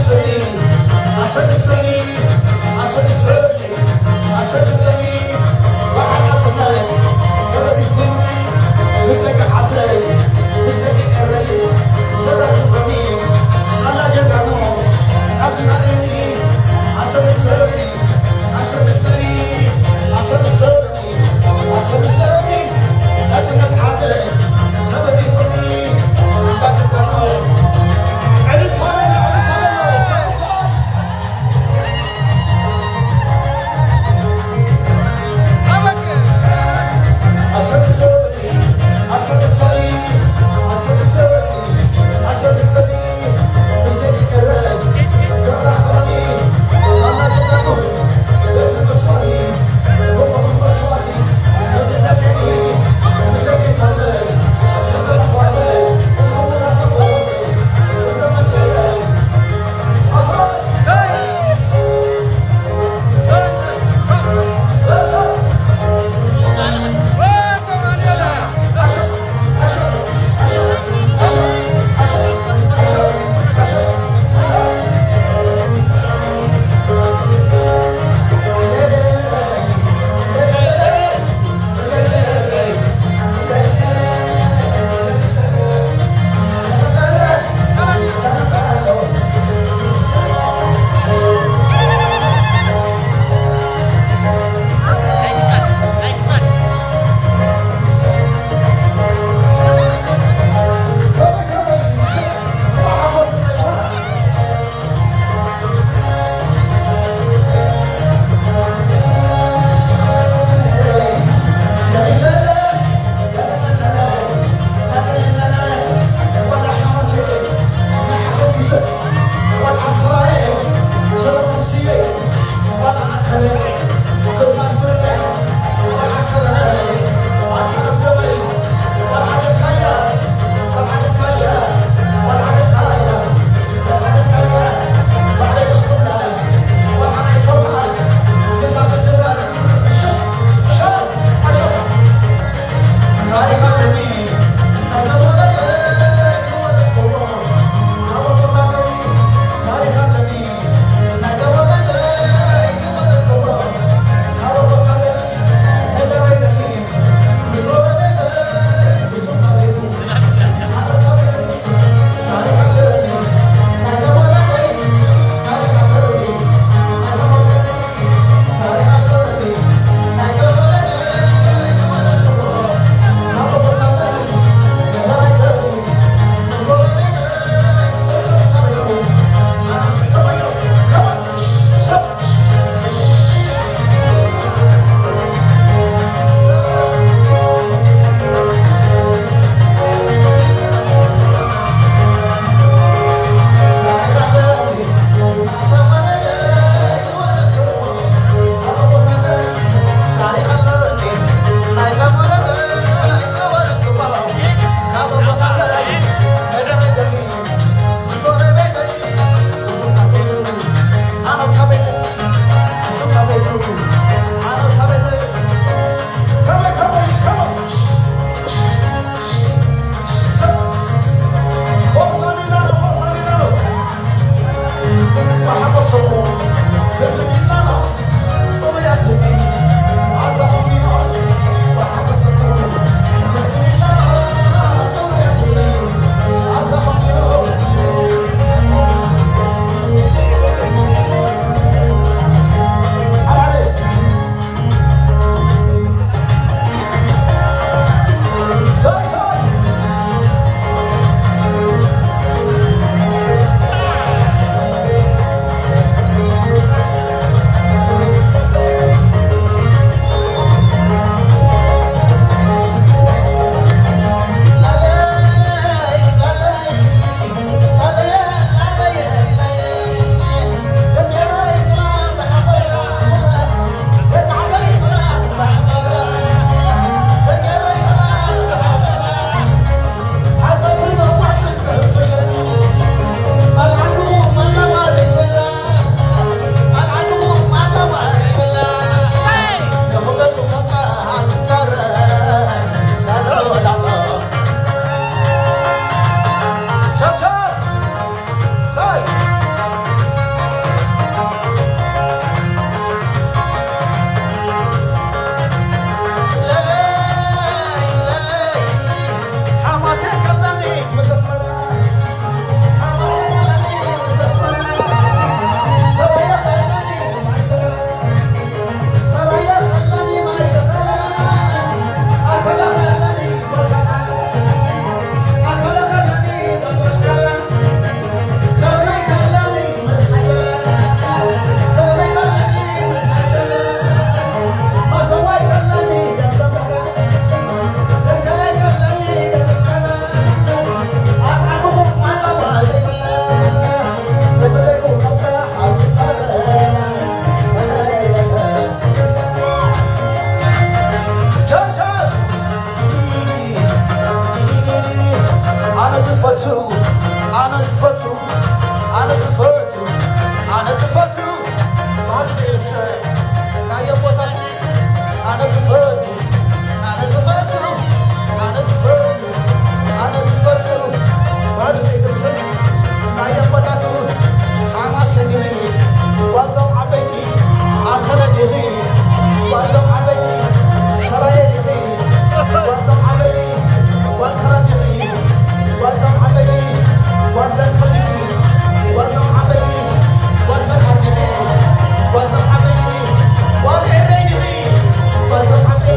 ኣሰንሰኒ ኣሰንሰኒ ኣሰንሰኒ ኣሰንሰኒ በዓል ናጽነት ተበሪኩም ምስ ደቂ ዓደይ ምስ ደቂ ኤረይ ዘራኽበኒ ሳላ ጀጋኑ ኣብዚ መርኤኒ ኣሰንሰኒ ኣሰንሰኒ ኣሰንሰኒ ኣሰንሰኒ ናጽነት ዓደይ ተበሪኩኒ ምስታ ጀጋኑ ዕልልታ በሎ ዕልልታ በሎ ሰንሰኒ ዝፈቱ ኣነ ዝፈቱ ኣነ ዝፈቱ ኣነ ዝፈቱ ባህሉ ዘይርሰ ናይ ኣቦታት ኣነ ዝፈቱ ኣነ ዝፈቱ ኣነ ዝፈቱ ኣነ ዝፈቱ ባህሉ ዘይርሰ ናይ ኣቦታቱ ሓማስ እንዲኺ ጓዞም ዓበይቲ ኣከለ ዲኺ ጓዞም ዓበይቲ ሰራየ ዲኺ ጓዞም ዓበይቲ ጓል ከረን ዲኺ ጓዞም ዓበይቲ ጓል ደንከል ዲኺ ጓዞም ዓበይቲ ጓል ሰልሃር ዲኺ ጓዞም ዓበይቲ ጓል ኤረይ ዲኺ ጓዞም ዓበይቲ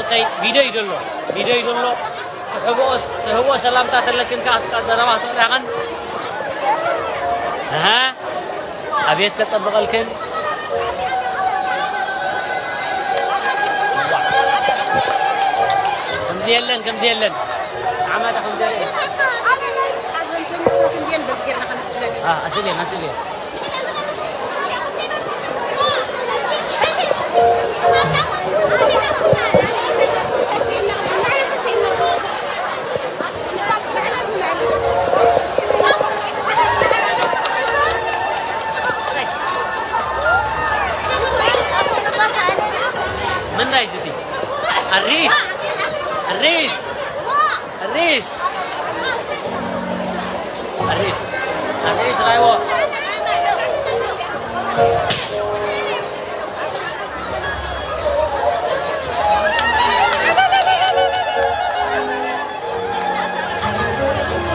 ሓወተይ፣ ቪድዮ እዩ ዘሎ፣ ቪድዮ እዩ ዘሎ። ትህብኦ ስ-፣ ትህብኦ ሰላምታ ተለክን ከኣ፣ ኣፍቃር ዘረባ ትኽእላ ኢኽን። ኣሃ፣ ኣቤት ከጸብቐልክን። ከምዚ የለን፣ ከምዚ የለን። ዓመታ ከምዚ የለን። ሓዘንተኛታት እንድየን በዚ ጌርና ከነስእለን ኢና። አ፣ ኣስእልየን፣ ኣስእልየን። ምንዳይ ዝቲ ኣሪስ፣ ኣሪስ፣ ኣሪስ፣ ኣሪስ፣ ኣሪስ ራይዎ።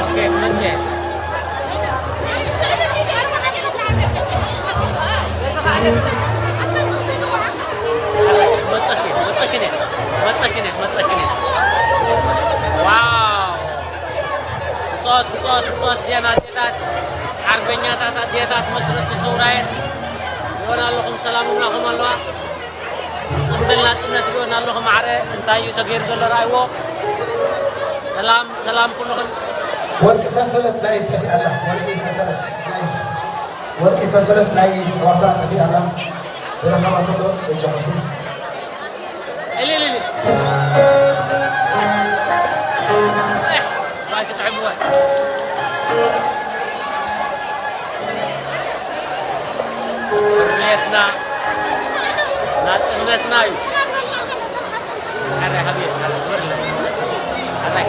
ኦኬ፣ መጽኤ። መጸኪ፣ መጸኪ ነይ፣ መጸኪ ነይ፣ መጸኪ ነይ። ዋው! ብጾት፣ ብጾት፣ ብጾት፣ ዜና ኣዴታት፣ ሓርበኛታት ኣዴታት፣ መስረቲ ሰውራየን። ይሆን ኣለኹም፣ ሰላም እብላኹም ኣለዋ። ጽምብል ናጽነት ሪኦና ኣለኹ ማዕረ፣ እንታይ እዩ ተገይሩ ዘሎ? ረኣይዎ። ሰላም፣ ሰላም ኩልኽን። ወርቂ ሰንሰለት ናይ ጠፊኣ ኣላ። ወርቂ ሰንሰለት ናይ፣ ወርቂ ሰንሰለት ናይ ኣሕዋትና ጠፊኣ ኣላ። ዝረኸባ ተሎ በጃኹም። እልል፣ እልል። ማይ ክጥዕምዋ። ሕርየትና ናጽነትና እዩ። ሕራይ ሃብየ፣ ሕራይ፣ ክብር ኣለዎ። ሕራይ።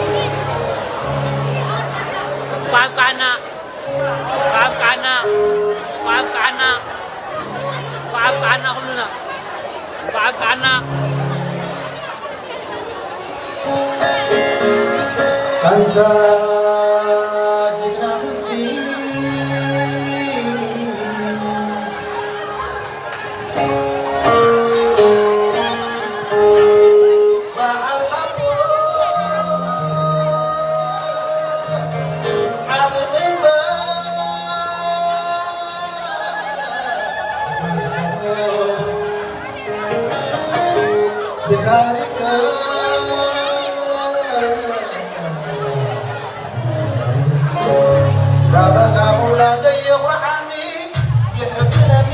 እንኳዕ ኣብቅዓና፣ እንኳዕ ኣብቅዓና፣ እንኳዕ ኣብቅዓና፣ እንኳዕ ኣብቅዓና ኩሉና። እንኳዕ ኣብቅዓና። ኣንታ ጅግና ህዝቢ፣ በዓል ሓቦ ዓቢ እምባ ብታሪኽ ካባኻ ምውላደይ የኹርዓኒ፣ ይሕብነኒ።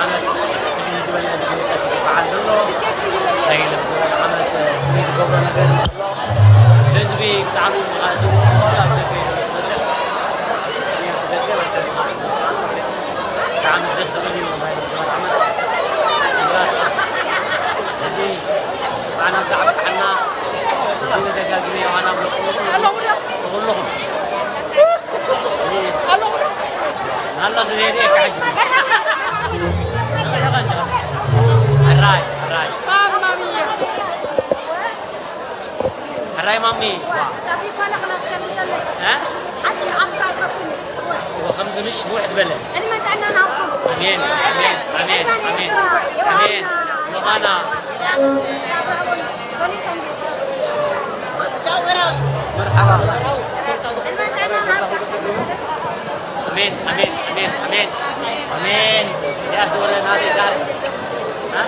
ዓመት ፍልይ ዝበለ ድምቀት ይበዓል ዘሎ። ናይ ኢሎም ዝበለ ዓመት ፍልይ ዝገብሮ ነገር ኣሎ። ህዝቢ ብጣዕሚ መቓስን ኣብ ደገ ኢሉ ዝመፅእ። ደገ ብጣዕሚ ደስ ዝብል እዩ። ናይ ኢሎም ዝበለ ዓመት እዚ ባዕና ብዛዕባ ጥዕና እዚ ደጋግመ ዮሃና ብለኩም ኩልኹም ኣሎ ድሬድኤ ካሕጂ። ሕራይ፣ ሕራይ። ሕራይ ማሚ። እ? ወከምዚ ምሽ ንውሕ ትበለ። ኣሜን፣ ኣሜን፣ ኣሜን፣ ኣሜን። ኣሜን። ዮሃና። መርሓባ። ኣሜን፣ ኣሜን፣ ኣሜን፣ ኣሜን። ኣሜን። ያስወረና ዛሬ። አ?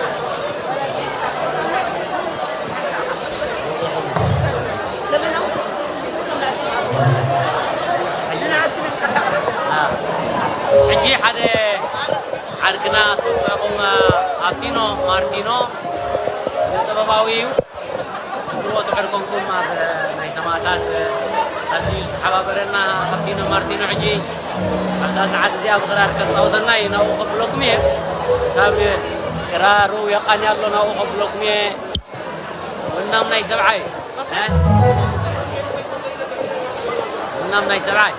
አ። ሕጂ ሓደ ዓርክና ኣቶ ያቆም ሃብቲኖ ማርቲኖ ጥበባዊ እዩ። ዝክርዎ ድሕር ኮንኩም ኣብ ናይ ሰማእታት ኣዝዩ ዝተሓባበረና ሃብቲኖ ማርቲኖ ሕጂ ኣብዛ ሰዓት እዚኣ ብክራር ከፃውተና እዩ። ናብኡ ከብለኩም እየ። ካብ ክራሩ የቃኒ ኣሎ ናብኡ ከብለኩም እየ። ወናም ናይ ሰብዓይ እ? ወናም ናይ ሰብዓይ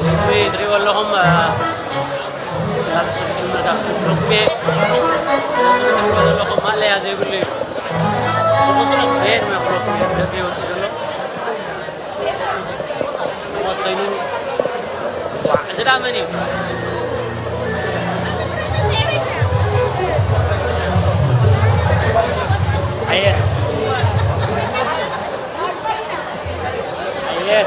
እዚ ትሪእዎ ኣለኹም፣ እ፣ ስራሕ ዝስርሑ ምርካብ ዝስርሑ ትሪእዎ ኣለኹም፣ ማእለያ ዘይብሉ እዩ። ብቑፅርስ ብሄር መክሮኩም ደቂ ይወፅእ ዘሎ። ሞት ኮይኑ። ዋ፣ እዚ ደኣ መን እዩ? ኣየ። ኣየ።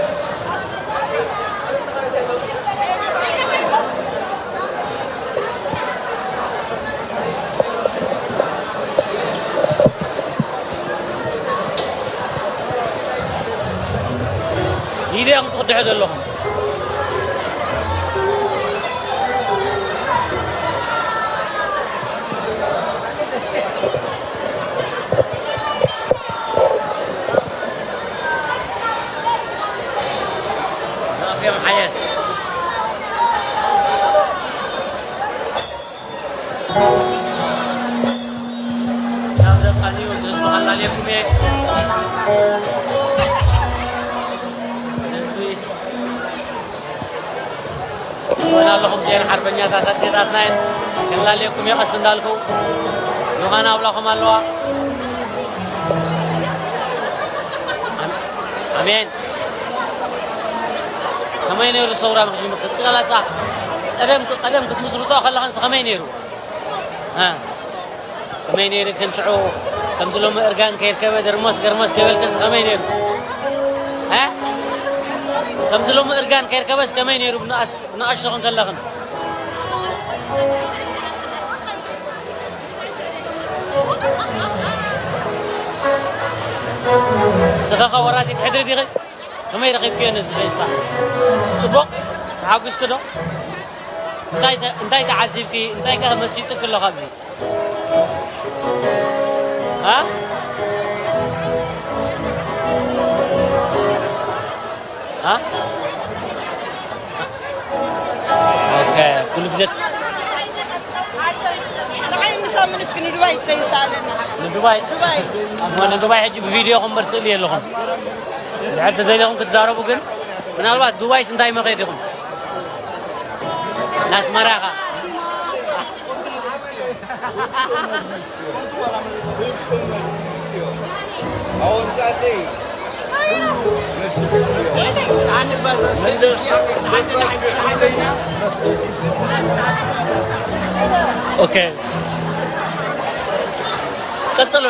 ኢደኹም ትቕድሑ ዘለኹም። ኣፍዮም ሓየት። ናብ ደቃ ኒውስ ህዝቢ ከላልየኩም እየ። ህዝቢ ትሪእዎና ኣለኹም፣ እዚኤን ሓርበኛታት ኣዴታትና እየን። ከላልየኩም እየ ቀስ እንዳልኩ። ዮሃና ኣብላኹም ኣለዋ። ኣሜን። ከመይ ነይሩ ሰውራ መኽዚኑ ክትቀላጻ? ቀደም፣ ቀደም ክትምስርቶ ከለኸንስ ከመይ ነይሩ? እ፣ ከመይ ነይሩ? ከም ሽዑ ከምዚ ሎሚ እርጋን ከይርከበ ደርሞስ ገርሞስ ከይበልክንስ ከመይ ነይሩ? እ? ከምዚ ሎሚ እርጋን ከይርከበስ ከመይ ነይሩ? ብንኣስ-፣ ብንኣሽቶኽን ከለኽን? ስኸኻ ወራሲት ሕድሪ ዲኺ? ከመይ ረኺብክዮ ነዚ ፌስታ? ጽቡቕ? ተሓጒስኪ ዶ? እንታይ ተ-፣ እንታይ ተዓዚብኪ? እንታይ ከ መሲጡኪ ኣሎ ካብዚ? ሃ? ሃ? ኦኬ፣ ኩሉ ግዜ ንዓይ ምሳምን እስኪ ንዱባይ ትኸይድ ሰኣለና። ንዱባይ? ዱባይ። እሞ ንዱባይ ሕጂ ብቪድዮ እምበር ስእሊ የለኹም። ድሕር ተደሊኹም ክትዛረቡ ግን፣ ምናልባት ዱባይስ እንታይ መኸድ ኢኹም? ናስመራ ኢኻ። ኦኬ፣ ቀጽሎ።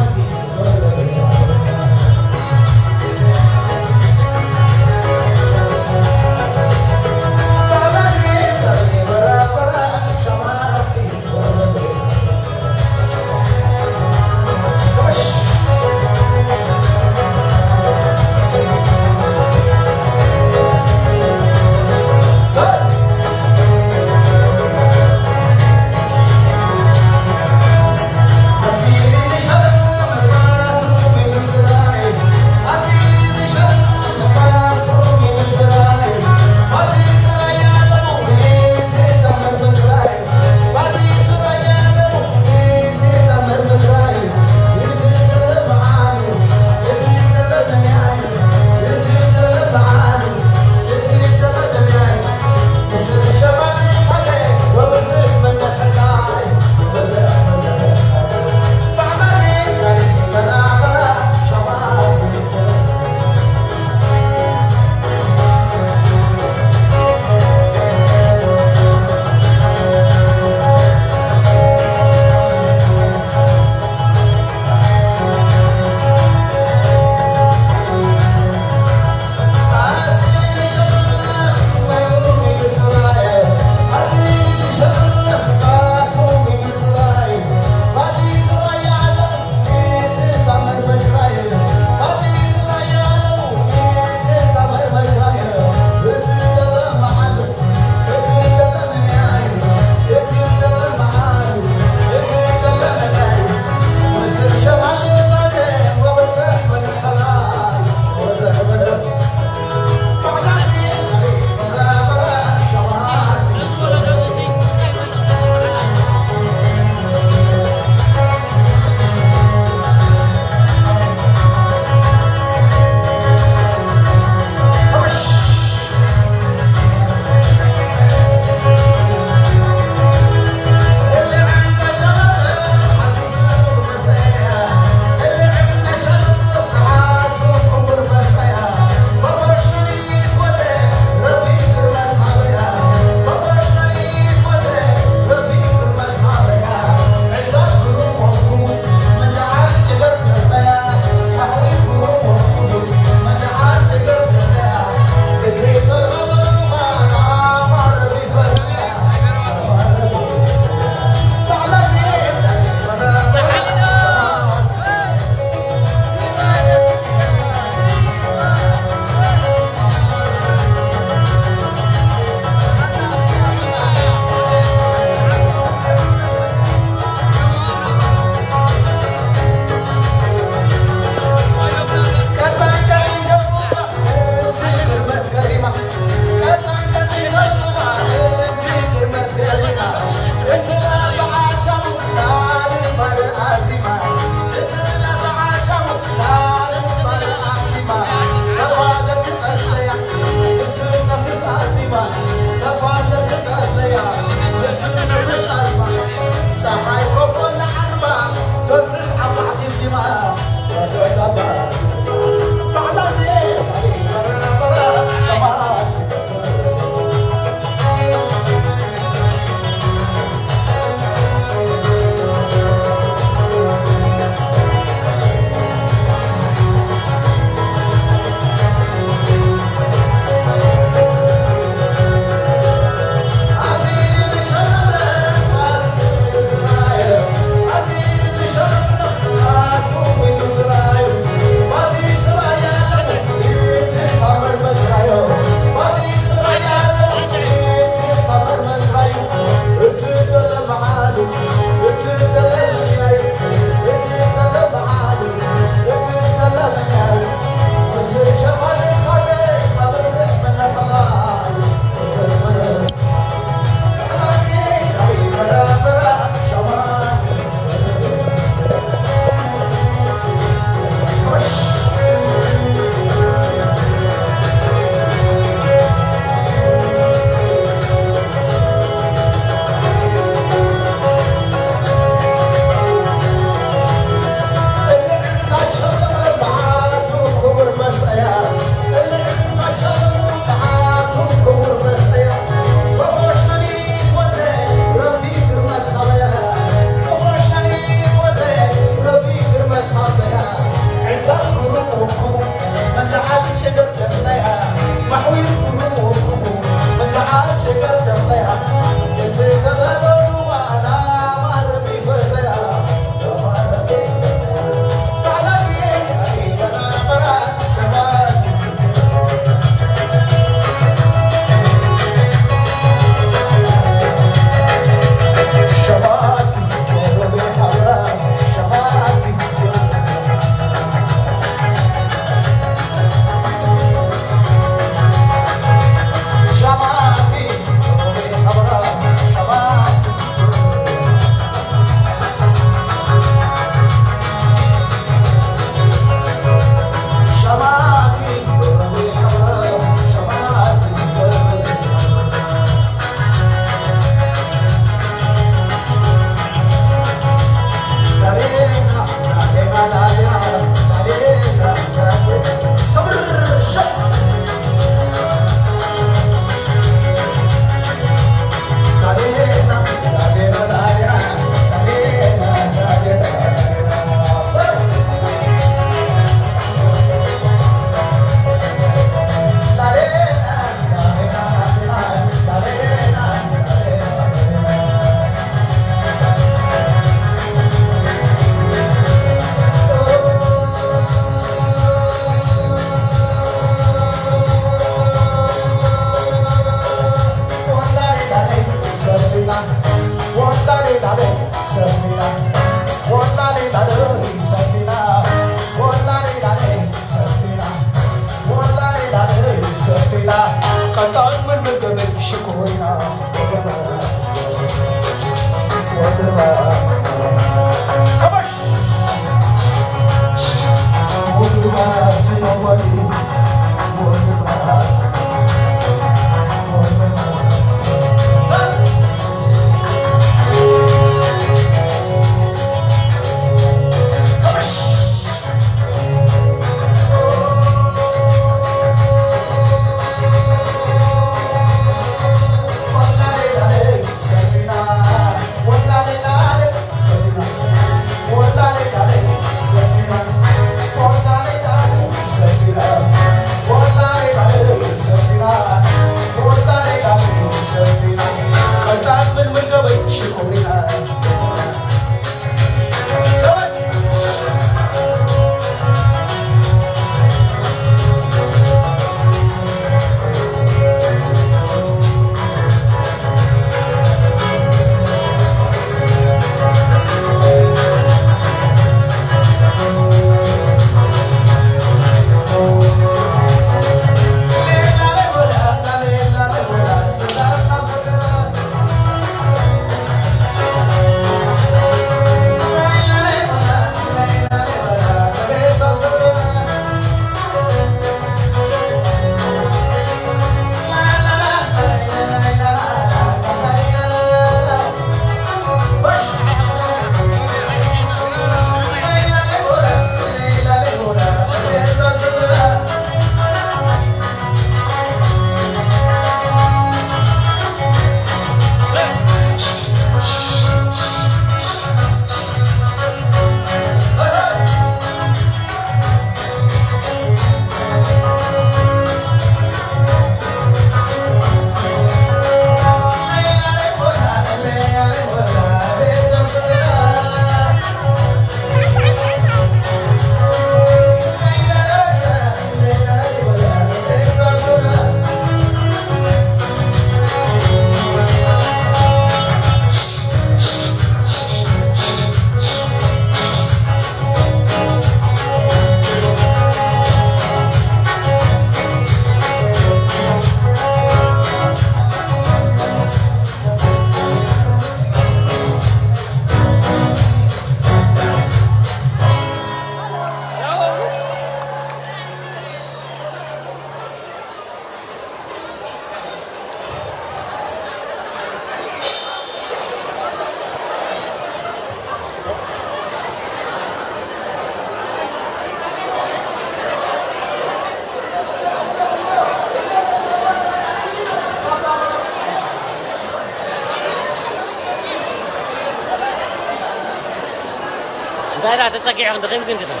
እንታይ ደኣ ተጸጊዕኽን ደኺምክን ዲኽን?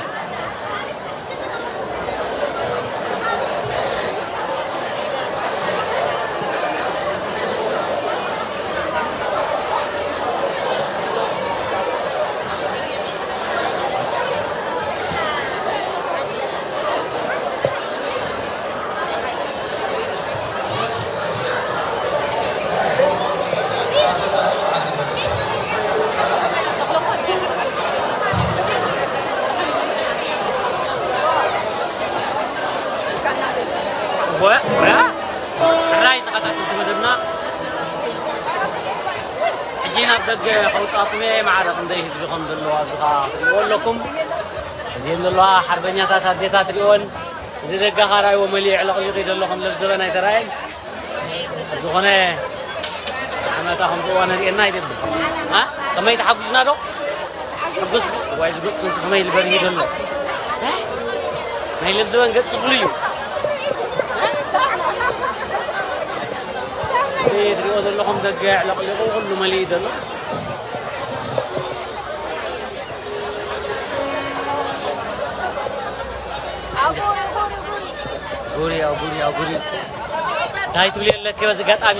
ወ-፣ ወ-፣ ሕራይ ተኸታተልቲ መደብና፣ ሕጂ ናብ ደገ ከውጻእኩም እየ። ማዕረ ክንደይ ህዝቢ ከም ዘለዎ ኣብዚ ኸኣ ትርእይዎ ኣለኩም። እዚኤን ዘለዋ ሓርበኛታት ኣዴታት ሪእወን። እዚ ደጋ ኻራይዎ መሊኡ ዕለቕሊቑ እዩ ዘሎ፣ ከም ለብዘበን ኣይተራእየን። ዝኾነ ዓመታ ከምዚ እዋን ርእየና ኣይደልን። ኣ? ከመይ ተሓጉስና ዶ? ሕጉስ ዋይ ዝገጽ ክንሱ ከመይ ዝበርህ ዘሎ። ናይ ለብዘበን ገጽ ክፍሉ እዩ። እዚ ትሪእዎ ዘለኹም ደገ ዕለቕሊቑ ኩሉ መሊኡ ዘሎ። ጉሪ፣ ያው ጉሪ፣ ያው ጉሪ። እንታይ ትብሊ ኣለኪ በዚ ኣጋጣሚ?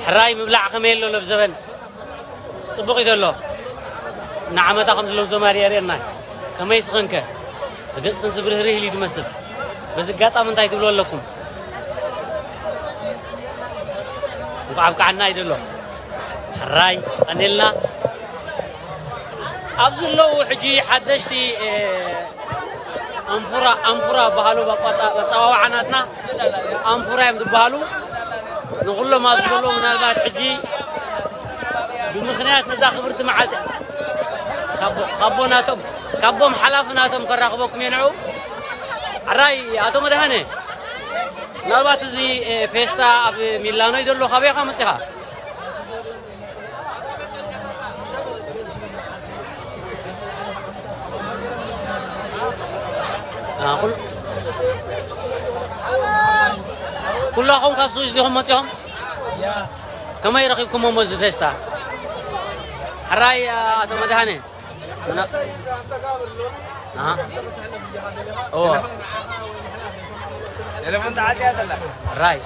ሕራይ ምብላዕ ከመይ ኣሎ ለብዘበን? ጽቡቕ እዩ ዘሎ። ንዓመታ ከም ዝለብዞ ማርያ የርእየና። ከመይ ስኽንከ? ዝገጽክን ስብርህርህ ኢሉ ድመስል። በዚ ኣጋጣሚ እንታይ ትብሉ ኣለኩም? እንኳዕ ኣብቅዓና እዩ ዘሎ። ሕራይ፣ ቀኔልና። ኣብዚ ኣለዉ ሕጂ ሓደሽቲ፣ እ፣ ኣንፉራ፣ ኣንፉራ በሃሉ፣ በቋጣ-፣ በጸዋውዓ ናትና ኣንፉራ እዮም ዝበሃሉ። ንኹሎም ኣብዚ ዘለዉ ምናልባት ሕጂ ብምኽንያት ነዛ ክብርቲ መዓልቲ ካቦ ናቶም ካቦም ሓላፊ ናቶም ከራኽበኩም እየ ንዑ። ኣራይ ኣቶ መድሃነ፣ ምናልባት እዚ ፌስታ ኣብ ሚላኖ እዩ ዘሎ፣ ካበይ ኢኻ መፂኻ? ኩላኹም ካብ ስዊስ ዲኹም መፂኹም? ከመይ ረኺብኩሞ እዚ ፌስታ? ሕራይ ኣቶ መድሃነ። ቴሌፎን ተዓጽያ ዘላ። ራይ።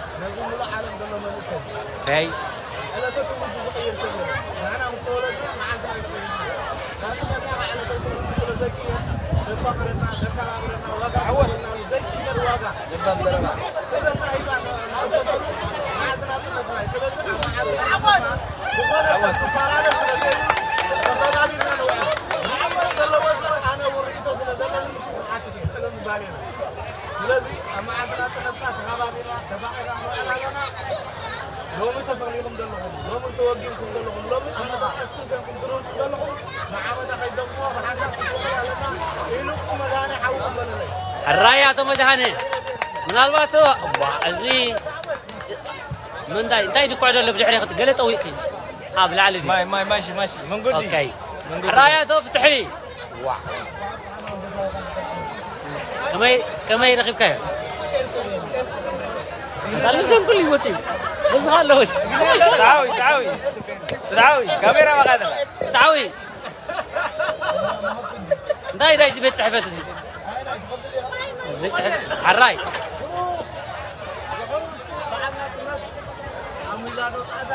ስለዚ ኣብ መዓልቲ ናጽነትና ተኸባቢርና ተፋቒርና ንውዕል ኣለና። ሎሚ ተፈሊኹም ዘለኹም፣ ሎሚ ተወጊንኩም ዘለኹም፣ ሎሚ ኣብ መተቃስኩም ኮንኩም ትርህጹ ዘለኹም ንዓመታ ከይትደግምዎ ብሓንሳብ ክትውዕሉ ኣለና። ኢሉኩም መድሃኔ ሓውኩም በለለይ። ሕራይ ኣቶ መድሃኔ፣ ምናልባት እዋ እዚ ምንታይ እንታይ ድኩዕ ደሎ ብድሕሪ ክትገለ ጠዊቕኪ ኣብ ላዕሊ ድዩ? ማይ ማይ ማሺ ማሺ መንገዲ ኦኬ። መንገዲ ሕራይ ኣቶ ፍትሒ ዋ። ከመይ ከመይ ረኺብካዮ? ኣልብሰን ኩሉ ይወጽእ። በዝኻ ኣለወት። ብትዓዊ ብትዓዊ ብትዓዊ ካሜራ መቓተላ። ብትዓዊ እንታይ ዳይ እዚ ቤት ጽሕፈት እዚ? እዚ ቤት ጽሕፈት ዓራይ። ኣብ ሚዛኖ ጻዕዳ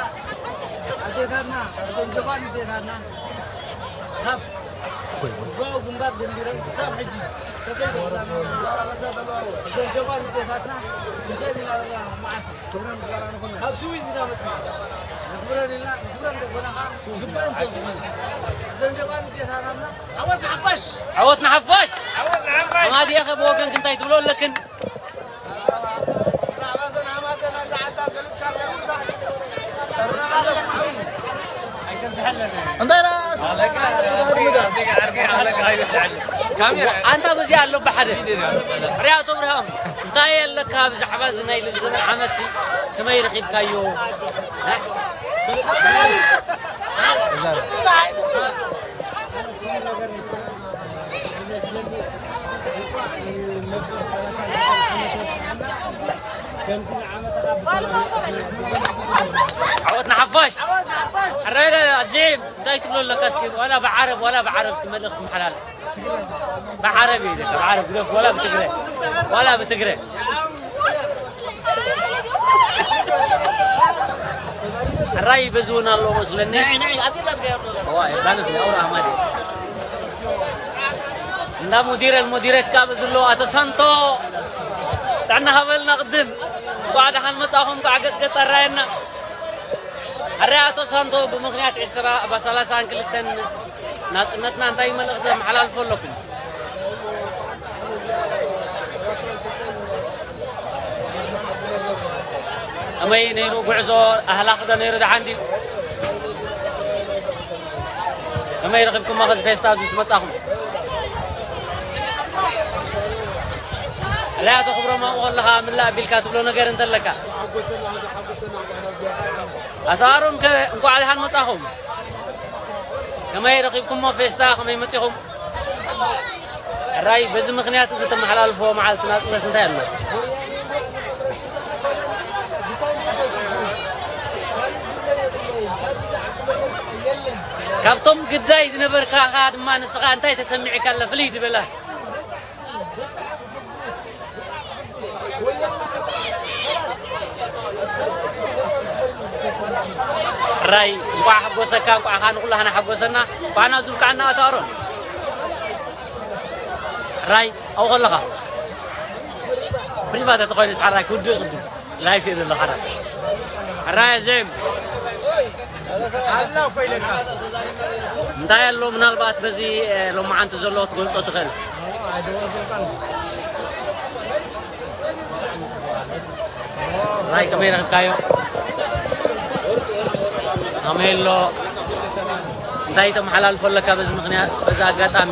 ኣዴታትና፣ እተን ጀጓን ኣዴታትና ካብ ህዝባዊ ግንባር ጀሚረን ክሳብ ሕጂ ተተይ እተን ጀጓን ኣዴታትና ምሰን ኢና ዘለና መዓልቲ። ክብረን ምስጋናን ይኹን። ካብ ስዊዝ ኢና መጽና። ነኽብረን ኢልና፣ ነኽብረን እንተኾና ኸዓ ግብረን ስለ ዝኾነ። እዘን ጀጓን ኣዴታትና ዓወት ንሓፋሽ! ዓወት ንሓፋሽ! ዓወት ንሓፋሽ! ኣማዲኤ ከ ብወገንክ እንታይ ትብሎ ኣለክን? እንታይ ኢላ? ኣንታ በዚኣ ኣሎ ብሓደ። ርያቶ ብርሃም፣ እንታይ ኣለካ ብዛዕባ እዚ ናይ ልደት ዓመትሲ ከመይ ረኺብካዮ? ዓወት ንሓፋሽ! ሕራይ ኣዚም እንታይ ትብሎ ኣለካ? እስኪ ዋላ ብዓረብ ዋላ ብዓረብ እስኪ መልእኽቲ መሓላልፍ። ብዓረብ እዩ ኢለካ፣ ብዓረብ ግደፍ፣ ዋላ ብትግረ፣ ዋላ ብትግረ። ሕራይ በዚ እውን ኣሎ መስለኒ። እዋ፣ ዮርዳኖስ ንኣውራ ኣማዲ። እንዳ ሙዲረ ሙዲረት ካብ ዘሎ ኣቶ ሳንቶ ጥዕና ሃበልና። ቅድም እንኳዕ ደሓን መጻኹም፣ እንኳዕ ገጽ ገጽ ኣራየና። ሕራይ ኣቶ ሳንቶ ብምኽንያት ዕስራ፣ ብ ሰላሳን ክልተን ናጽነትና እንታይ መልእኽቲ ተመሓላልፎ ኣለኩም? ከመይ ነይሩ ጉዕዞ ኣህላኽ ዶ ነይሩ ደሓን ድዩ? ከመይ ረኺብኩሞ ከዚ ፌስታ ኣብዚ ምስ መጻኹም? ሕራይ ኣቶ ክብሮም ኣብኡ ከለኻ ምላእ ኣቢልካ ትብሎ ነገር እንተለካ? ኣቶ ኣሮን ከ እንኳዕ ደሓን መጻኹም። ከመይ ረኺብኩሞ ፌስታ ከመይ መጺኹም? ሕራይ በዚ ምኽንያት እዚ ተመሓላልፎ መዓልቲ ናጽነት እንታይ ኣሎ? ካብቶም ግዳይ ዝነበርካ ኸኣ ድማ ንስኻ እንታይ ተሰሚዕካ ኣሎ ፍልይ ዝበለ? ራይ እንኳዕ ሓጎሰካ፣ እንኳዕ ኸኣ ንኹላህና ሓጎሰና፣ እንኳዕ ናብዚ ብቃዕና ኣቶ ኣሮን። ራይ ኣብኡ ከለኻ ፕሪቫት ተኾይኑ ሰዓራይ ክውድእ ቅድም ላይፍ እዩ ዘሎ። ሓራ ሓራ ዜም እንታይ ኣሎ ምናልባት በዚ ሎማዓንቲ ዘሎ ክትገልጾ ትኽእል? ራይ ከመይ ረኽብካዮ? ኣሜሎ እንታይ ተመሓላልፎ ኣለካ በዚ ምኽንያት፣ በዚ ኣጋጣሚ?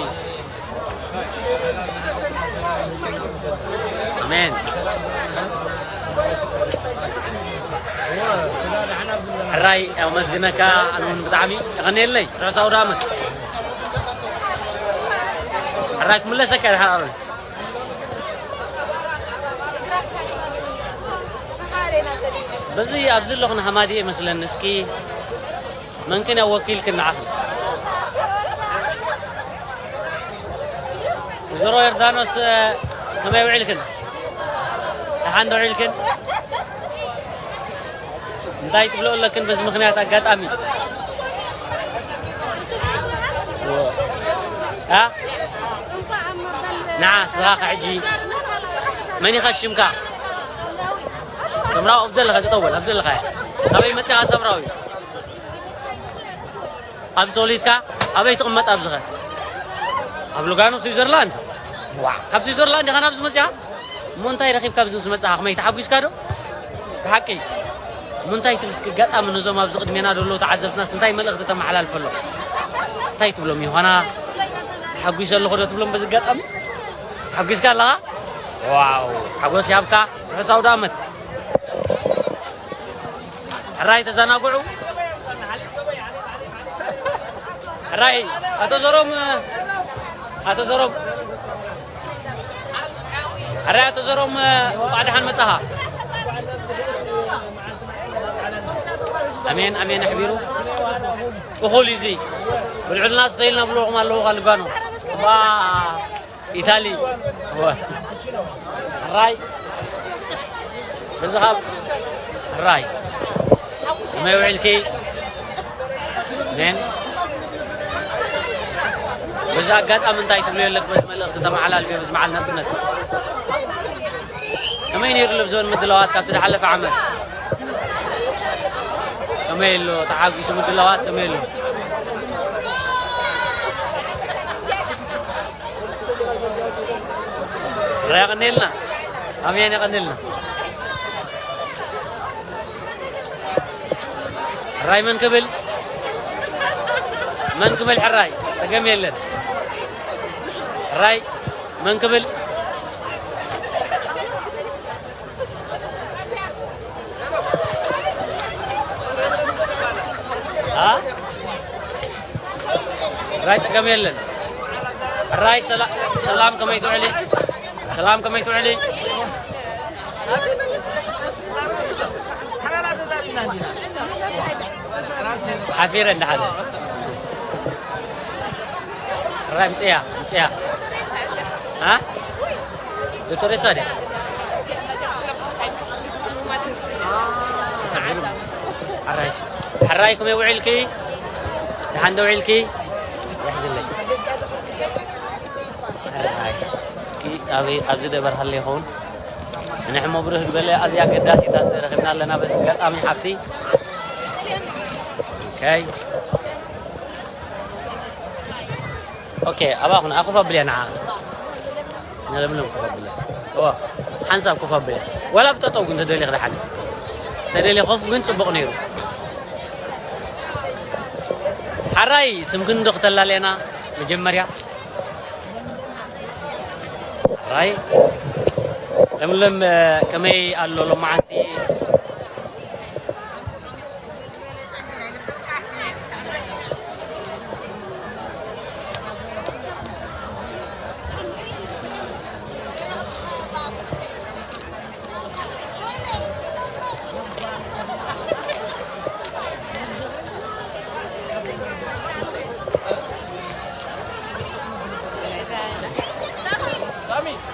ኣሜን። ሕራይ ኣመስግነካ፣ ኣነ እውን ብጣዕሚ የቐንየለይ። ርሑስ ኣውደ ዓመት። ሕራይ ክምለሰካ ድሓር ኣሮን። በዚ ኣብዚ ኣለኹ ንሃማዲ ይመስለኒ። እስኪ መንክን ወኪልክን ንዓኽን? ወይዘሮ ዮርዳኖስ፣ ከመይ ውዒልክን? ደሓን ዶ ውዒልክን? እንታይ ትብሎ ኣለክን በዚ ምኽንያት ኣጋጣሚ? ኣ? ንዓ ስኻ ሕጂ መን ኢኻ ሽምካ? ሰምራዊ ኣብደለኻ ትጠወል ኣብደለኻ። ኣበይ መጺኻ ሰምራዊ? ኣብ ተወሊድካ ኣበይ ትቕመጥ? ኣብዚኸ ኣብ ሉጋኖ ስዊዘርላንድ። ዋ፣ ካብ ስዊዘርላንድ ኢኻ ናብዚ መጺኻ? እሞ እንታይ ረኺብካ ኣብዚ ምስ መጻኻ? ከመይ ተሓጒስካ ዶ? ብሓቂ እሞ እንታይ ትብል እስኪ? ኣጋጣሚ ነዞም ኣብዚ ቅድሜና ዘለዉ ተዓዘብትናስ እንታይ መልእኽቲ ተመሓላልፈሎም? እንታይ ትብሎም? ዮሃና፣ ተሓጒሰ ኣለኹ ዶ ትብሎም? በዚ ኣጋጣሚ ተሓጒስካ ኣለኻ? ዋው፣ ሓጎስ ይሃብካ። ርሑስ ኣውደ ዓመት። ሕራይ ተዘናግዑ። ሕራይ ኣቶ ዘሮም፣ ኣቶ ዘሮም፣ ሕራይ ኣቶ ዘሮም፣ እንኳዕ ደሓን መጻኻ። ኣሜን፣ ኣሜን። ኣሕቢሩ እኹል እዩ እዚ። ብልዑልና ስተይልና ብልኹም ኣለዉ ካልጓኖ። ዋ። ኢታሊ። ወ-፣ ሕራይ። ብዝሃብ። ሕራይ። ከመይ ውዒልኪ? ሜን። በዚ ኣጋጣሚ እንታይ ትብልዮ ኣለክ? በዚ መልእኽቲ ተመሓላልፍዮ፣ በዚ በዓል ናጽነት። ከመይ ነይሩ ልብዞን ምድላዋት ካብቲ ዝሓለፈ ዓመት? ከመይ ኣሎ? ተሓጒሱ ምድላዋት ከመይ ኣሎ? ሕራይ የቐንየልና። ኣሜን የቐንየልና። ሕራይ መን ክብል? መን ክብል ሕራይ? ጸገም የለን። ሕራይ መን ክብል? አ? ሕራይ ጸገም የለን። ሕራይ ሰላ-፣ ሰላም ከመይ ትውዕሊ? ሰላም ከመይ ትውዕሊ? ሓፊረ እንዳሓለ። ሕራይ ምጽያ፣ ምጽያ። አ? ዶክተር ሬሳ ድያ? ሕራይ፣ ሕራይ ከመይ ውዒልኪ? ደሓን ዶ ውዒልኪ? ይሕዝለይ። ሕራይ፣ እስኪ ኣበይ፣ ኣብዚ ደበር ሃለ ይኸውን? ንሕሞ ብሩህ ዝበለ ኣዝያ ኣገዳሲታት ረኺብና ኣለና በዚ ኣጋጣሚ ሓብቲ። ኦኬ። ኦኬ፣ ኣባኹን ኣኹፍ ኣብልያ ንዓ። ንለምለም ኮፍ ኣብለ። ኦ፣ ሓንሳብ ኮፍ ኣብለ። ዋላ ብጠጠው ግን ተደሊኽ ደሓን። ተደሊ ኮፍ ግን ጽቡቕ ነይሩ። ሓራይ ስምክን ዶ ክተላለየና መጀመርያ? ሓራይ ለምለም፣ ከመይ ኣሎ ሎማዓንቲ?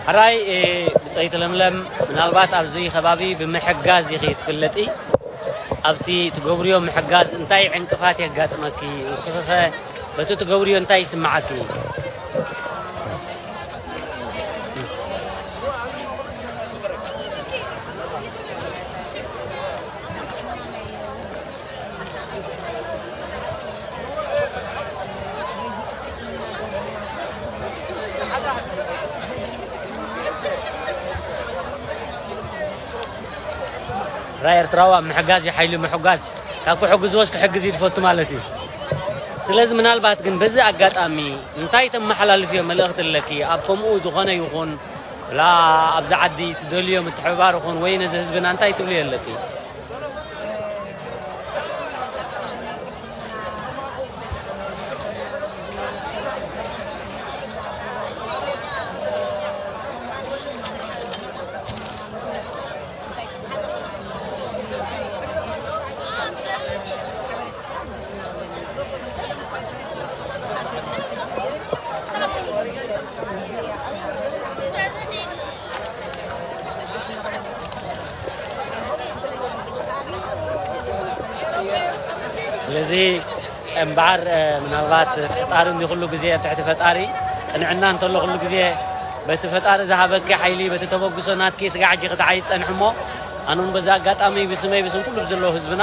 ሕራይ፣ እ፣ ብጸይቲ ለምለም፣ ምናልባት ኣብዚ ከባቢ ብምሕጋዝ ኢኺ ትፍለጢ። ኣብቲ ትገብርዮ ምሕጋዝ እንታይ ዕንቅፋት የጋጥመኪ? ንስኺኸ በቲ ትገብርዮ እንታይ ይስምዓኪ? ራ ኤርትራዊ ኣብ ምሕጋዝ እዩ ሓይሊ ምሕጓዝ። ካብ ክሕግዝዎስ ክሕግዝ እዩ ዝፈቱ ማለት እዩ። ስለዚ ምናልባት ግን በዚ ኣጋጣሚ እንታይ ተመሓላልፍዮ መልእኽቲ ኣለኪ? ኣብ ከምኡ ዝኾነ ይኹን፣ ላ ኣብዚ ዓዲ ትደልዮ ምትሕብባር ይኹን ወይ ነዚ ህዝብና እንታይ ትብልዮ ኣለኪ? ስለዚ እምበኣር ምናልባት ፈጣሪ እንዲ ኩሉ ግዜ ኣብ ትሕቲ ፈጣሪ ቅንዕና እንተሎ ኩሉ ግዜ በቲ ፈጣሪ ዝሃበኪ ሓይሊ በቲ ተበግሶ ናትኪ ስጋዕ ሕጂ ክትዓይ ዝፀንሕ እሞ ኣነ እውን በዚ ኣጋጣሚ ብስመይ ብስም ኩሉ ብዘለዉ ህዝብና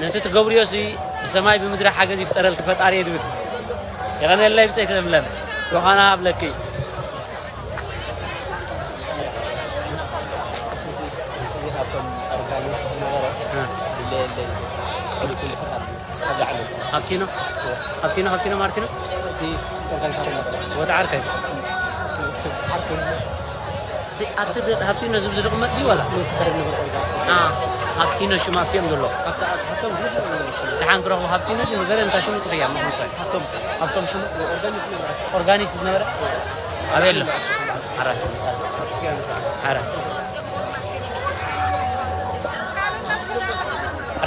ነቲ ትገብርዮ ሲ ብሰማይ ብምድሪ ሓገዝ ይፍጠረልኪ ፈጣሪ እየ ዝብል። የቐነለይ ብፀይቲ ለምለም ዮሃና ኣብለኪ። እዚ ካብቶም ኦርጋኒስት ዝነበረ እ። ድለ የለይ። ኩሉ ኩሉ ፈጣሪ ሓዛ ዓለም። ሃብቲኖ ሃብቲኖ ሃብቲኖ ማርቲኖ እቲ ኦርጋኒስት ነበረ። ወዲ ዓርከይ። ዓርከይ። እቲ ኣብቲ ደ- ሃብቲኖ ዝብ ዝድቕመጥ ድዩ ዋላ? ዝፈረድ ነበር ኦርጋኒስት። አ፣ ሃብቲኖ ሽም ኣብቲኦም ዘሎ። ካብታ- ካብቶም ዝነበሩ ደሓን ክረኽቡ ሃብቲኖ እዚ ነገር እንታይ ሽሙ ጥፍያ ምኽንሳይ። ካብቶም ካብቶም ሽሙ ኦርጋኒስት ነበረ። ኦርጋኒስት ዝነበረ ኣበይ ኣሎ? ዓራት። ዓራት።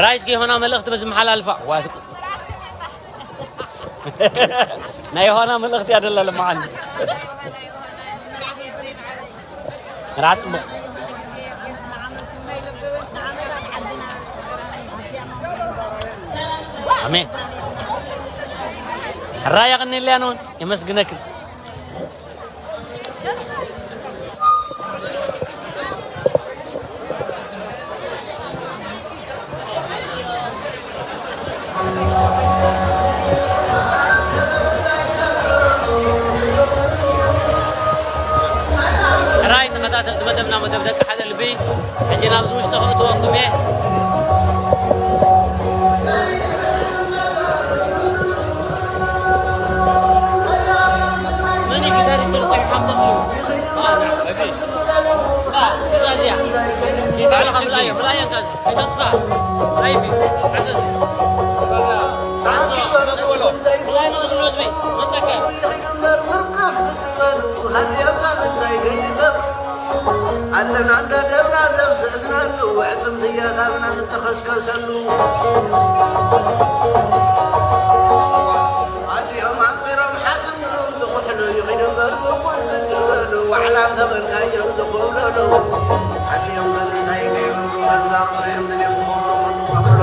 ራይስ ጌሆና መልእኽቲ በዚ መሓላልፋ። ዋ፣ ናይ ዮሃና መልእኽቲ ያደላ ለማዓኒ። ራት ጽቡቕ። ኣሜን። ሕራይ ያቕንልያን እውን የመስግነክን። ሕራይ ተኸታተልቲ መደብና፣ መደብ ደቂ ሓደ ልቢ፣ ሕጂ ናብዚ ውሽጢ ከእትወኩም እየ። መን እዩ ጊታሪስት ተልኮ ይሓምቶም ሽሙ? እዚ። እዛ እዚኣ። ባዕልኻ ምልኣዮ፣ ምልኣዮ እንካ እዚ። ኣይተጥፋእ። ላይፍ እዩ። ሓዘ እዚ። ምልኣዮ ንዝኽሉ ህዝቢ። መጸከ። ኣለና እንዳ ደብና ዘብሰስናሉ፣ ውዕጽምቲ እያታትና ንተኸስከሰሉ። ኣዲኦም ኣንቢሮም ሓትኖም ዝኹሕሉ ይኺዱ እምበር ምቁስ ግዲ በሉ፣ ዋዕላ እንተበልካዮም ዝኹብለሉ። ኣዲኦም ብምንታይ ገይሮም መዛሙር እዮም ድልዮም ክኾኑ መጡ።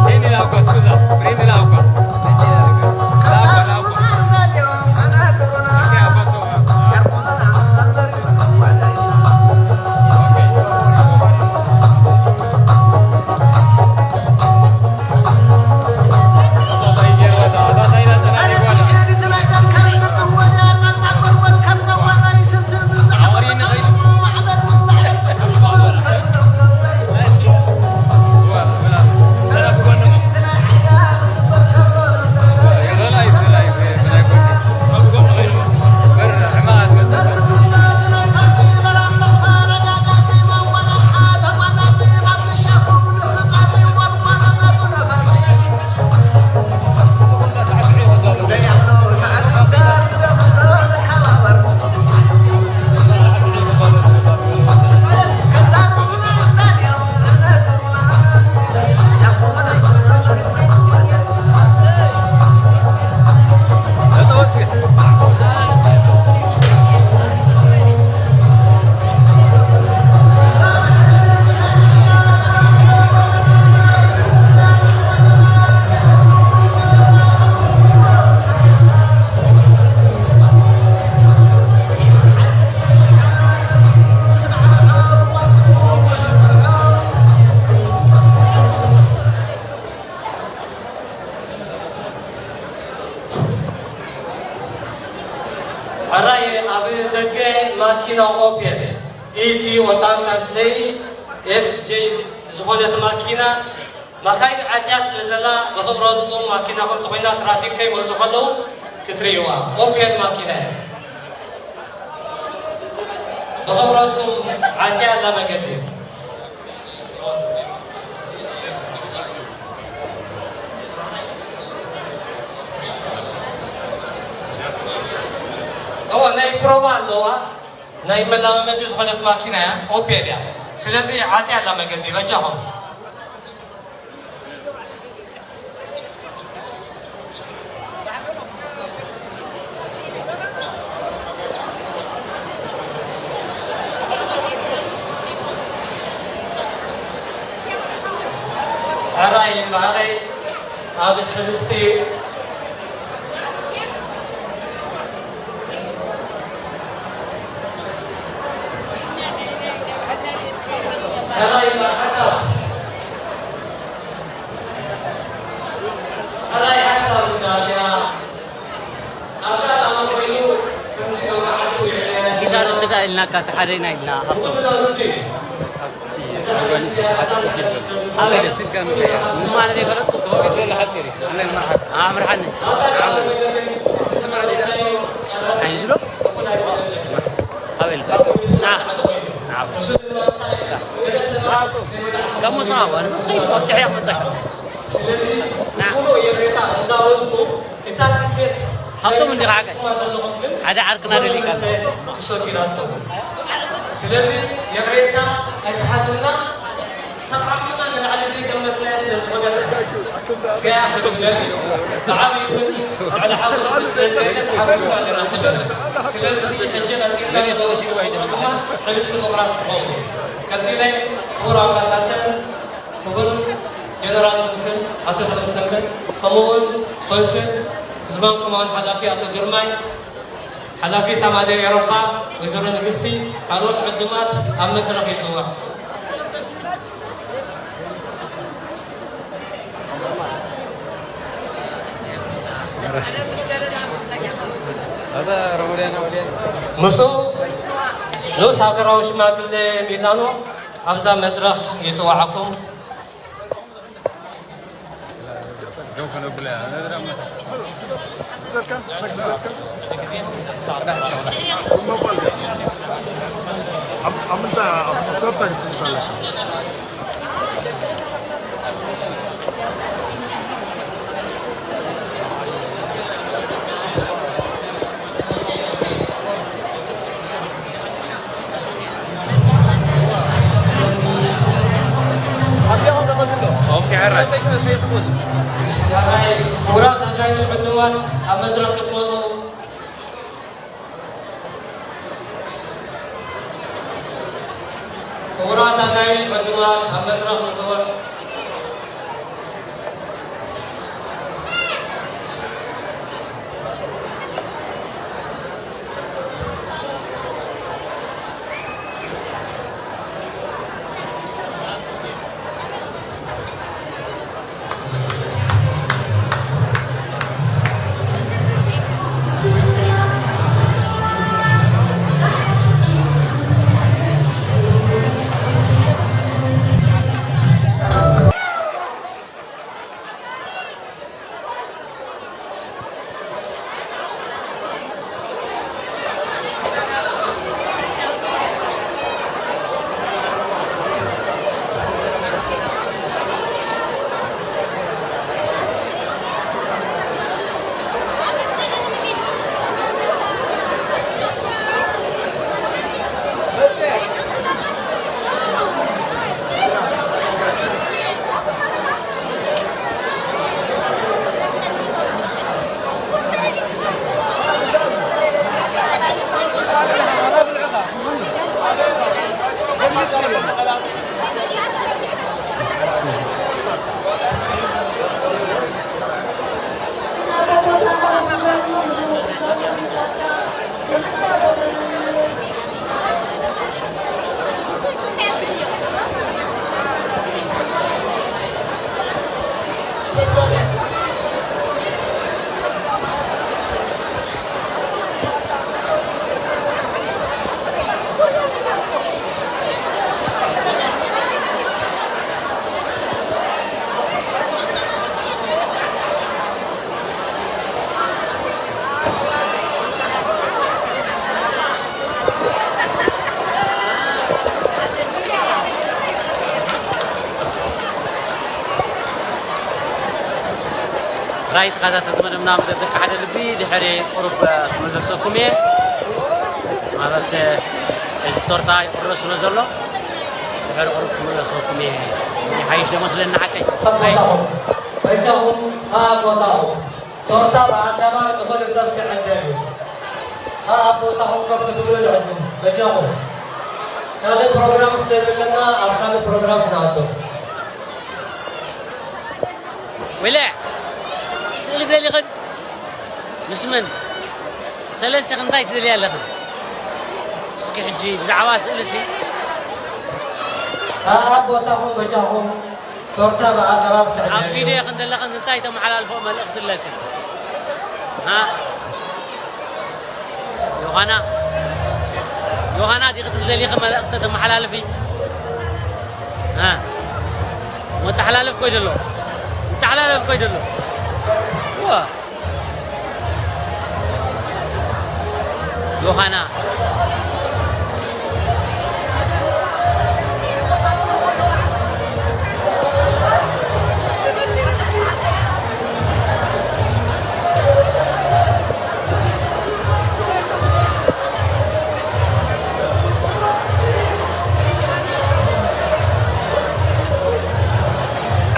Prendi l'acqua, scusa, prendi l'acqua. ሕራይ ኣብ ደገ ማኪና ኦፔል ኢቲ ኦታንካ ስሌይ ኤፍ ጄ ዝኾነት ማኪና ማካይን ዓጽያ ስለ ዘላ ብኽብረትኩም ማኪናኹም ተኾይና ትራፊክ ከይመጹ ከለዉ ክትርእይዋ። ኦፔል ማኪና እያ። ብኽብረትኩም ዓጽያ ኣላ መገዲ። እዋ ናይ ፕሮቫ ኣለዋ። ናይ መላማመዲ ዝኾነት ማኪና እያ፣ ኦፔል እያ። ስለዚ ዓጽያ ኣላ መገዲ በጃኹም። ሕራይ እምበኣረይ ኣብ ሕብስቲ ሕራይ እምበኣር ሓሳብ ሕራይ ሓሳብ እንዳልያ ኣብ ኣጋጣሚ ኮይኑ ከምዚ መብራዕቱ ይዕለያ ጊታሪስት ዳ ኢልናካ፣ እቲ ሓደ ኢና ኢልና፣ ሃብቶም። ኣበይ ደስ ኢልካ ንገያ? ምማን ዘይፈለጥኩ። ኮቪድ ዘሎ ሓፂር እዩ። ኣምርሓኒ። ኣይንስሎ? ኣበይ ኢልካ? ና። ና። ካብ ምሳዋ፣ ከይድ፣ ኣብ ጭሕያ ክመፀካ። ስለዚ ና። ዝብሎ የሬታ እንዳበልኩ እታ ትኬት ሃብቶም እንዲኻ ሓቀይ? ዘለኹም ግን ሓደ ዓርክና ዝኾነ ደሊካ። መስተ ክሰትዩላ ትኸውን። ስለዚ የሬታ ኣይትሓዙና፣ ካብ ዓቕምና ንላዕሊ ዘይገመትናዮ ስለ ዝኾነ እዚኣ ክብል ደሊ ብዓብዪ እውን ልዕሊ ሓጎስ ስለ ዘይነት ሓጎስና ኣለና ክብል። ስለዚ ሕጂ ቀፂልና ንኸውን ድማ ሕብስቲ ምቑራስ ክኸውን እዩ። ቀፂለ ክቡር ኣምባሳደር ክቡር ጀነራል ክንስን ኣቶ ተመሰንበት፣ ከምኡውን ኮንስል ህዝባን ኮማውን ሓላፊ ኣቶ ግርማይ፣ ሓላፊት ኣማደ ኤውሮጳ ወይዘሮ ንግስቲ፣ ካልኦት ዕዱማት ኣብ መድረኽ ይጽዋዕ። ምስኡ ንኡስ ሃገራዊ ሽማግሌ ሚላኖ ኣብዛ መድረኽ ይጽዋዓኩም። ክቡራት ኣጋይሽ ዕዱማት ኣብ መድረኽ ክትመፁ። ክቡራት ኣጋይሽ ዕዱማት ኣብ መድረኽ ንዝወ- ራይ ተኸታተልቲ መደብና፣ መደብ ደቂ ሓደ ልቢ ድሕሪ ቁሩብ ክምለሰኩም እየ። ማለት እዚ ቶርታ ይቑረስ ስለ ዘሎ ድሕሪ ቁሩብ ክምለሰኩም እየ። ይሓይሽ ደሞ ስለ ንዓቀይ። ኣብ ቦታኹም፣ በጃኹም፣ ኣብ ቦታኹም። ቶርታ ብኣገባብ ንኹሉ ሰብ ክዕደል እዩ። ኣብ ቦታኹም ኮፍ ክትብሉ ንዕድም። በጃኹም። ካልእ ፕሮግራም ስለ ዘለና ኣብ ካልእ ፕሮግራም ክንኣቱ። ወይለ፣ ስእሊ ትደሊኽን? ምስ መን? ሰለስቲኽን እንታይ ትደልያ ኣለኽን? እስኪ ሕጂ ብዛዕባ ስእሊ ሲ። ኣብ ቦታኹም በጃኹም ቶርታ ብኣገባብ ኣብ ትዕደል እዩ። ቪድዮ ክንደለኽን እንታይ ተመሓላልፎ መልእኽቲ ኣለክን? ሃ? ዮሃና፣ ዮሃና ዲኺ ትብዘሊኺ መልእኽቲ ተመሓላልፊ? ሃ? መተሓላለፍ ኮይደሎ። መተሓላለፍ ኮይደሎ። ዋ። ዮሃና።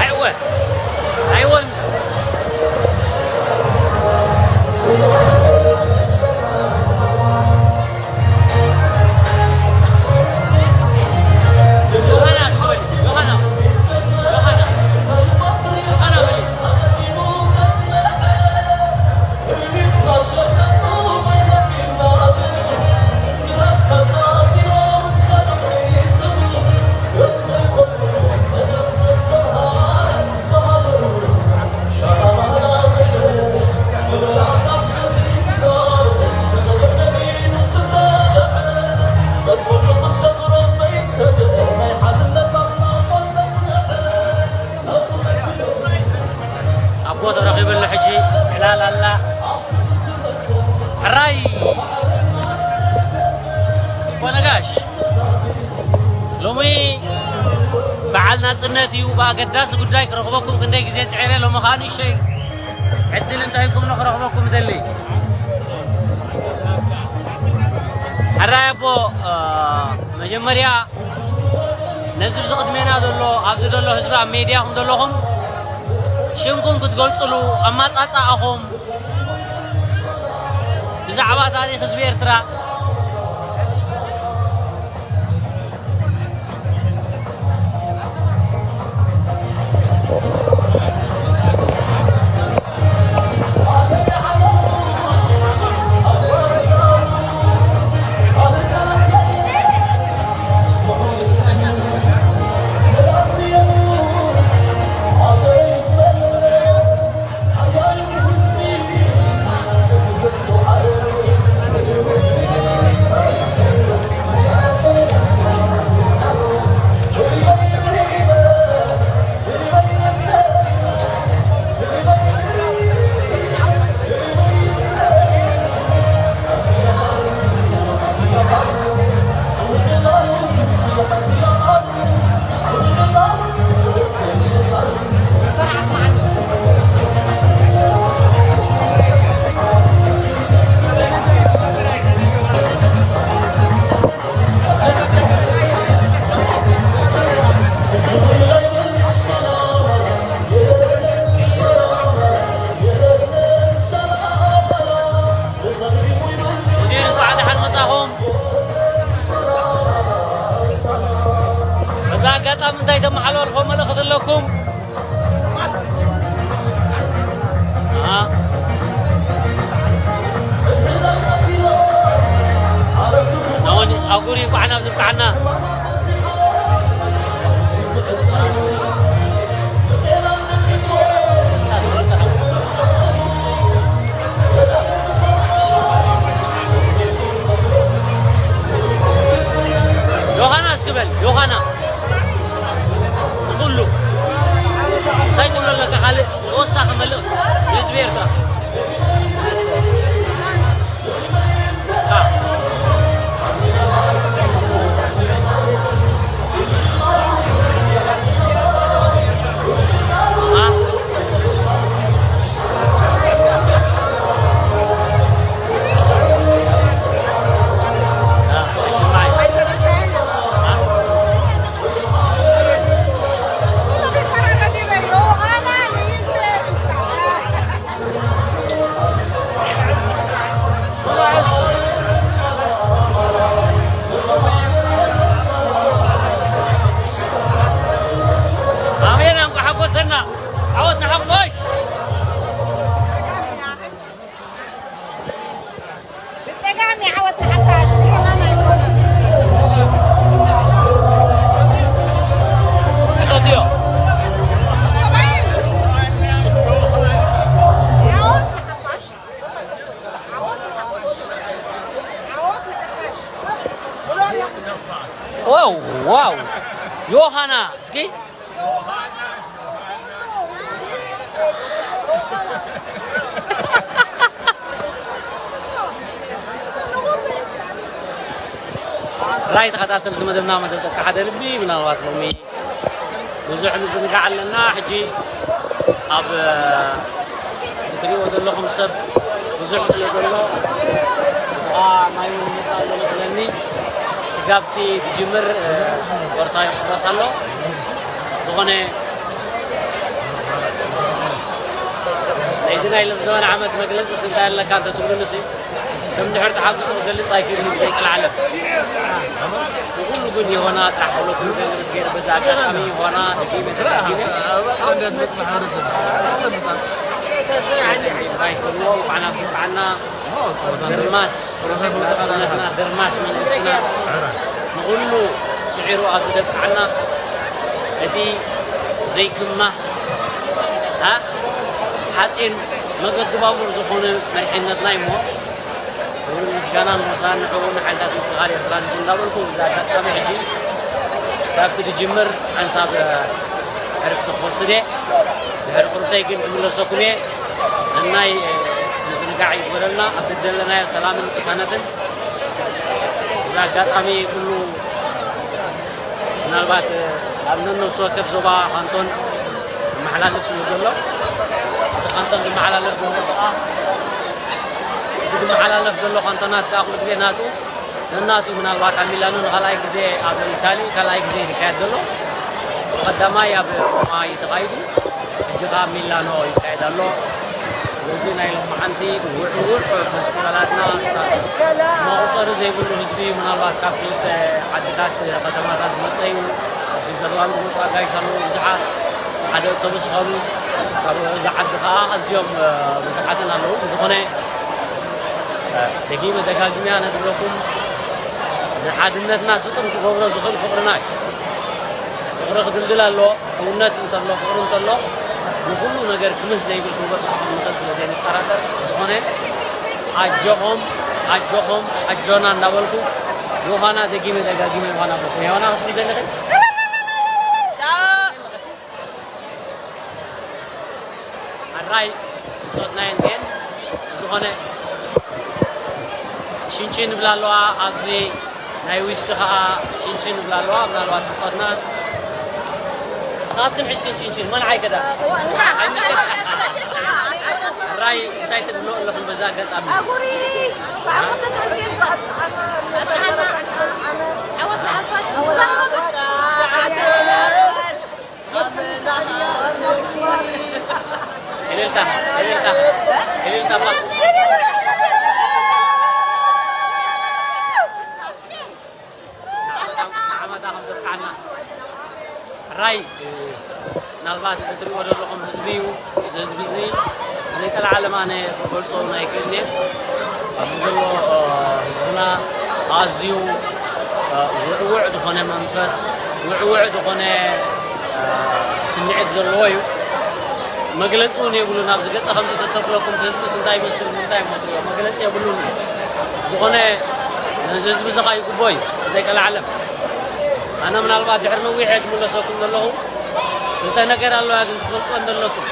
ኣይወ። ኣይወን። ዮሃና፣ ዮሃና፣ ዮሃና፣ ዮሃና። ኣቦ ተረኺበሉ ሕጂ ዕላል ኣላ። ሕራይ ኣቦ ነጋሽ፣ ሎሚ በዓል ናጽነት እዩ። ብኣገዳሲ ጉዳይ ክረኽበኩም ክንደይ ግዜ ጽዒረ፣ ሎሚ ኸኣ ንእሸይ ዕድል እንተሂብኩምኒ ክረኽበኩም እደሊ። ሕራይ ኣቦ፣ እ፣ መጀመርያ ነዚ ኣብዚ ቅድሜና ዘሎ፣ ኣብዚ ዘሎ ህዝቢ ኣብ ሜድያኹም ዘለኹም ሽምኩም ክትገልጽሉ፣ ኣመጻጽኣኹም ብዛዕባ ታሪኽ ህዝቢ ኤርትራ። ሙዲር፣ እንኳዕ ደሓን መጻኹም። በዛ ኣጋጣሚ እንታይ ተመሓላልፎ መልእኽቲ ኣለኩም? አ? ኣሁን ኣጉሪ እንኳዕ ናብ ዝብቃዕና። ዮሃና እስኪ በል፣ ዮሃና። ንኹሉ እንታይ ትብሎ ኣለካ? ካልእ ተወሳኺ መልእኽቲ ንህዝቢ ኤርትራ። ዋው! ዮሃና፣ እስኪ። ራይ ተኸታተልቲ መደብና፣ መደብ ደቂ ሓደ ልቢ፣ ምናልባት ሎሚ ብዙሕ ምዝንጋዕ ኣለና። ሕጂ ኣብ፣ እ፣ እትሪእዎ ዘለኹም ሰብ ብዙሕ ስለ ዘሎ፣ ብጥቓ ማይ እውን ይመጽእ ኣሎ መስለኒ። ስጋብቲ ትጅምር፣ እ፣ ወርታ ይቑረስ ኣሎ። ዝኾነ ናይዚ ናይ ለምዘበን ዓመት መግለጺ እንታይ ኣለካ እንተ ትብሉንሲ፣ ስም ድሕር ተሓጉሱ ክገልጽ ኣይክእልን ብዘይቀልዓለም። ንኹሉ ግን የሆና ጥራሕ ክብለኩም ዝደሊ ምስ ገይረ በዛ ኣጋጣሚ የሆና ደጊመ ደጋጊመ እንታይ ትብልዎ እንኳዕ ናብ በዓልና ድርማስ ናጽነትና ድርማስ መንግስትና ንኹሉ ስዒሩ ኣብ ዘብቅዓና እቲ ዘይክማህ ኣ ሓፂን መገዲ ባቡር ዝኾነ መሪሕነትና እሞ ክብርን ምስጋናን ሞሳን ንዕኡ ንሓይልታት ምክልኻል ኤርትራ ንዙ እንዳበልኩ ብዛ ኣጋጣሚ ሕጂ ካብቲ ዝጅምር ሓንሳብ ዕርፍቲ ክወስድ እየ። ድሕሪ ቁርሰይ ግን ክምለሰኩም እየ። ሰናይ ምዝንጋዕ ይግበረልና ኣብ ደለናዮ ሰላምን ቅሳነትን። እዚ ኣጋጣሚ ኩሉ ምናልባት ኣብ ነነብሲ ወከፍ ዞባ ካንቶን ዝመሓላለፍ ስለ ዘሎ እቲ ካንቶን ዝመሓላለፍ ዘሎ ከዓ እቲ ዝመሓላለፍ ዘሎ ካንቶናት ከዓ ኩሉ ግዜ ናቱ ነናቱ ምናልባት ኣብ ሚላኖ ንካልኣይ ግዜ ኣብ ኢታሊ ካልኣይ ግዜ ይካየድ ዘሎ ቀዳማይ ኣብ ሮማ እዩ ተኻይዱ። ሕጂ ከዓ ሚላኖ ይካየድ ኣሎ። ስለዚ ናይ ሎማዓንቲ ውዕውዕ ፈስቲቫላትና ስታ መቑፀሪ ዘይብሉ ህዝቢ ምናልባት ካብ ክልተ ዓድታት ከተማታት ዝመፀ እዩ። ካብ ስዊዘርላንድ ዝመፁ ኣጋይሽ ኣለዉ ብዙሓት ሓደ ኣውቶቡስ ኾኑ ካብ እዚ ዓዲ ከዓ ኣዝዮም ብዙሓትን ኣለዉ። ብዝኾነ ደጊመ ደጋጊመ ኣነ ዝብለኩም ንሓድነትና ስጡም ክገብሮ ዝኽእል ፍቕርና እዩ። ፍቕሪ ክድልድል ኣለዎ። እውነት እንተሎ ፍቕሪ እንተሎ ንኹሉ ነገር ክምህ ዘይብል ክንበፅሖ ከም ንኽእል ስለ ዘይንጠራጠር ዝኾነ ኣጆኹም ኣጆኹም ኣጆና እንዳበልኩ ዮሃና ደጊመ ደጋጊመ ዮሃና በልኩ ዮሃና ክትሪ ዘለኺ ኣራይ ብፆትና የንቴን ዝኾነ ሽንሽን ይብላ ኣለዋ ኣብዚ ናይ ዊስኪ ከዓ ሽንሽን ይብላ ኣለዋ ምናልባት ብፆትና ሰዓትክን ሒዝክን ሽንሽን መን ዓይከዳ ራይ እንታይ ትብሎ ኣለኹም በዛ ኣጋጣሚ እልልታ እልልታ እልልታ ንዓመታ ከም ዘብቃዓና ራይ ምናልባት እትሪእዎ ዘለኹም ህዝቢ እዩ። እዚ ህዝቢ እዚ ዘይቀልዓለም ኣነ ክገልጾ ኣይክእልን እየ። ኣብዚ ዘሎ ህዝብና ኣዝዩ ውዕውዕ ዝኾነ መንፈስ ውዕውዕ ዝኾነ ስምዒት ዘለዎ እዩ። መግለፂ እውን የብሉን። ኣብዚ ገፀ ከምዚ ተተብለኩም ህዝብስ እንታይ ይመስል እንታይ እሞ ትሪኦ መግለፂ የብሉን። ዝኾነ ነዚ ህዝቢ እዚ ከዓ ይግቦ እዩ ዘይቀልዓለም። ኣነ ምናልባት ድሕሪ ነዊሕ እየ ክምለሰኩም ዘለኹ። ክልተ ነገር ኣለዋ ግን ክትፈልጥወን ዘለኩም።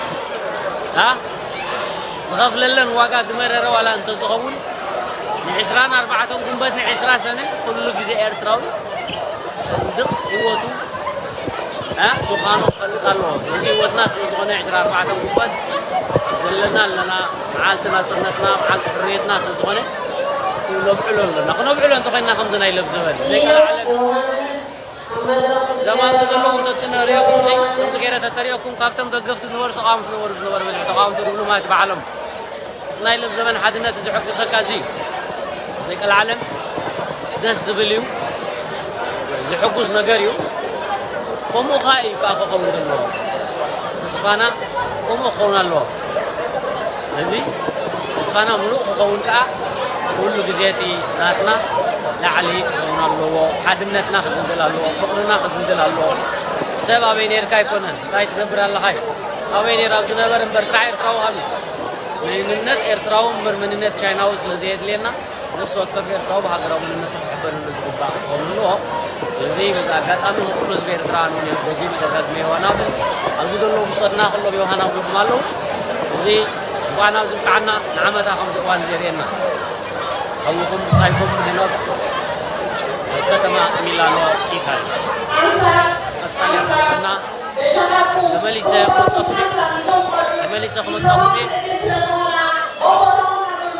ዝኸፍለለን ዋጋ ዝመረረ ዋላ እንተዝኸውን ንዕስራን ኣርባዕተን ጉንበት ንዕስራ ሰነ ኩሉ ግዜ ኤርትራዊ ሰንድቕ ህይወቱ ምዃኑ ክፈልጥ ኣለዎ። እዚ ህይወትና ስለዝኾነ ዕስራን ኣርባዕተን ጉንበት ዘለና ኣለና። መዓልቲ ናፅነትና መዓልቲ ሕርየትና ስለዝኾነ ነብዕሎ ኣለና። ክነብዕሎ እንተኮይንና ከምዚ ናይ ለብ ዘበን ዘይቀላዕለ ዘማዚ ዘለዉ እንተትንሪኦኩም ሲ ከምዚ ገይረ ተተሪኦኩም ካብቶም ደገፍቲ ዝነበሩ ተቃወምቲ ነበሩ ዝነበሩ በዝሒ ተቃወምቲ ዝብሉ ማለት ባዕሎም ናይ ለም ዘመን ሓድነት ዝሕጉሰካ እዚ ዘይቀልዓለም ደስ ዝብል እዩ ዝሕጉስ ነገር እዩ። ከምኡ ከዓ እዩ ከዓ ክኸውን ዘለዎ ተስፋና ከምኡ ክኸውን ኣለዎ። እዚ ተስፋና ምሉእ ክኸውን ከዓ ኩሉ ግዜ እቲ ናትና ላዕሊ ክኸውን ኣለዎ። ሓድነትና ክድልድል ኣለዎ። ፍቕርና ክድልድል ኣለዎ። ሰብ ኣበይ ነርካ ኣይኮነን እንታይ ትገብር ኣለኻ እዩ። ኣበይ ነር ኣብ ዝነበር እምበር ጥራሕ ኤርትራዊ ሃሉ መንነት ኤርትራዊ እምበር መንነት ቻይናዊ ስለ ዘየድልየና ነፍሲ ወከፍ ኤርትራዊ ብሃገራዊ መንነቱ ክሕበነሉ ዝግባእ ክኸውን ኣለዎ። እዚ በዚ ኣጋጣሚ ንኩሉ ህዝቢ ኤርትራ ንደጊም ደጋግመ ዮሃና ብል ኣብዚ ዘለዉ ብጾትና ኩሎም ዮሃና ብልኹም ኣለዉ። እዚ እንኳዕ ናብ ዝብቅዓና ንዓመታ ከምዚ እዋን ዘርእየና ከምኡኹም ብጻይኩም ሄኖክ ከተማ ሚላኖ ኢታሊ ቀጻሊ ኣርና ተመሊሰ ክመጻኹም ተመሊሰ ክመጻኹም